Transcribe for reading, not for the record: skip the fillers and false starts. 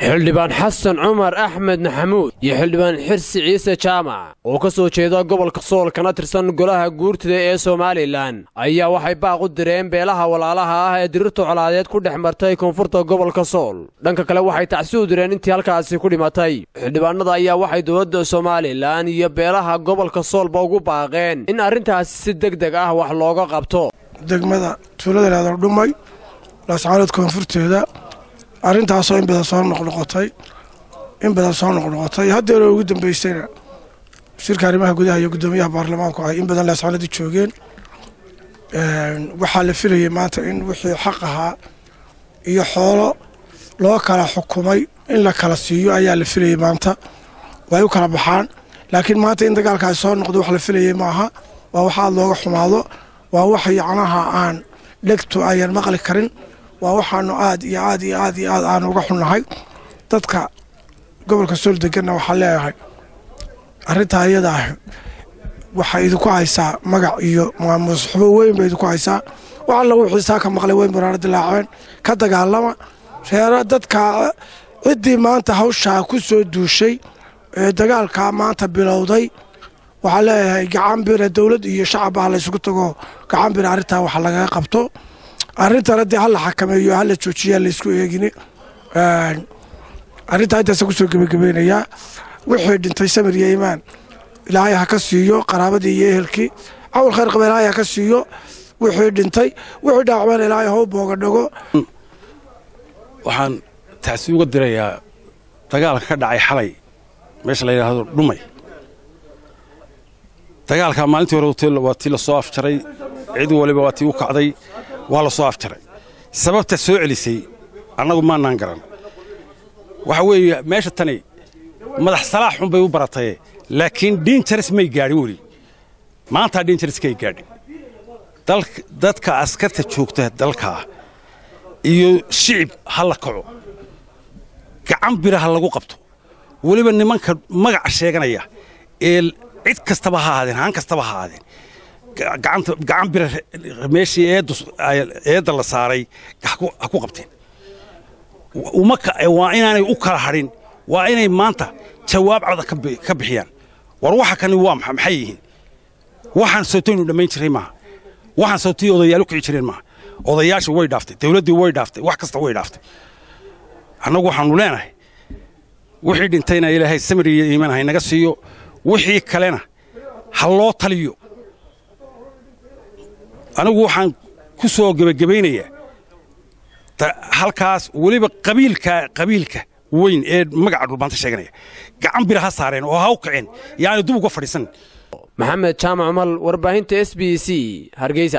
Xildhibaan Xasan Cumar Axmed Maxamuud iyo Xildhibaan Xirsi Ciise Jaamac oo ka soo jeeda gobolka Sool kana tirsan golaha guurtida ee Somalilan ayaa waxay baaq u direen beelaha walaalaha ah ee dirirta colaadeed ku dhex martay koonfurta gobolka Sool. Dhanka kale waxay tacsi u direen intii halkaasi ku dhimatay. Xildhibaanada ayaa waxay dowladda Somalilan iyo beelaha gobolka Soolba ugu baaqeen in arrintaasi si degdeg ah wax looga qabto. Degmada tuulada lahado Dhumay, Laascaanood koonfurteeda, arrintaasoo in badan soo noqnoqotay, in badan soo noqnoqotay. Haddeera ugu dambeysayna shirka arrimaha gudaha iyo guddoomiyaha baarlamaanku ay in badan Laascaanoodi joogeen. Waxaa la filayay maanta in wixii xaq ahaa iyo xoolo loo kala xukumay in la kala siiyo ayaa la filayay maanta, way u kala baxaan. Laakiin maanta in dagaalkaasi soo noqdo wax la filayay maaha. Waa wax aada looga xumaado, waa wax yacnaha aan dhegtu ayan maqli karin, waa waxaanu aad iyo aad iyo aad iyo aad aanu uga xunnahay. Dadka gobolka Sool deganna waxaa leeyahay, arrintaa iyada ah waxay idinku haysaa magac iyo maamuus xubo weyn bay idinku haysaa. Wax alla wixii ka maqlay weyn baraara dilaaceen ka dagaalama reera dadka. Ciddii maanta hawshaa ku soo duushay ee dagaalkaa maanta bilowday waxaa leeyahay, gacan bira dowlad iyo shacab ah la isugu tago, gacan bira arrintaa wax lagaga qabto. Arrintana dee hala xakameeyo, hala joojiya, laysku eegini. Arrintaa intaasa kusoo gebagabeynayaa. Wixii dhintay samir iyo iimaan Ilaahay ha ka siiyo, qaraabadii iyo ehelkii cawl khayr qaba Ilaahay ha ka siiyo wixii dhintay. Wixii dhaawacmana Ilaahay how booga dhago. Waxaan tacsi uga dirayaa dagaalka ka dhacay xalay meesha la yidhaahdo Dhumay. Dagaalkaa maalintii hore waa tii la soo afjaray, cid waliba waa tii u kacday, waa la soo afjaray. Sababta soo celisay annagu maannaan garan. Waxa weeye, meesha tani madax salaax xun bay u barataye, laakiin dangerous may gaadhin weli. Maantaa dangerous-kay gaadhin. Dadka askarta joogta dalkaa iyo shicib ha la kaco, gacan bira ha lagu qabto. Weliba nimanka magaca sheeganaya ee cid kastaba ha ahaadeen, haan kastaba ha ahaadeen, gacanta gacan bira meeshii eedda la saaray ha ku qabteen. Waa inaanay u kala hadhin, waa inay maanta jawaab cada ka bixiyaan. War waxa kani waa maxay yihiin? Waxaan sawtaynu dhammayn jiray maaha, waxaan sawtii odayaal u kici jireen maaha. Odayaasha way dhaaftay, dawladdii way dhaaftay, wax kasta way dhaaftay. Annagu waxaanu leenahay, wixii dhintayna Ilaahay samir iyo iimaan haynaga siiyo, wixii kalena ha loo taliyo. Anigu waxaan ku soo gebagabaynayaa halkaas, weliba qabiilka weyn ee magaca Dhulbaanta sheeganaya gacan bira ha saareen oo ha u kaceen, yaani dub uga fadhiisan. Maxamed Jaamac Umal, warbaahinta SBC, Hargeysa.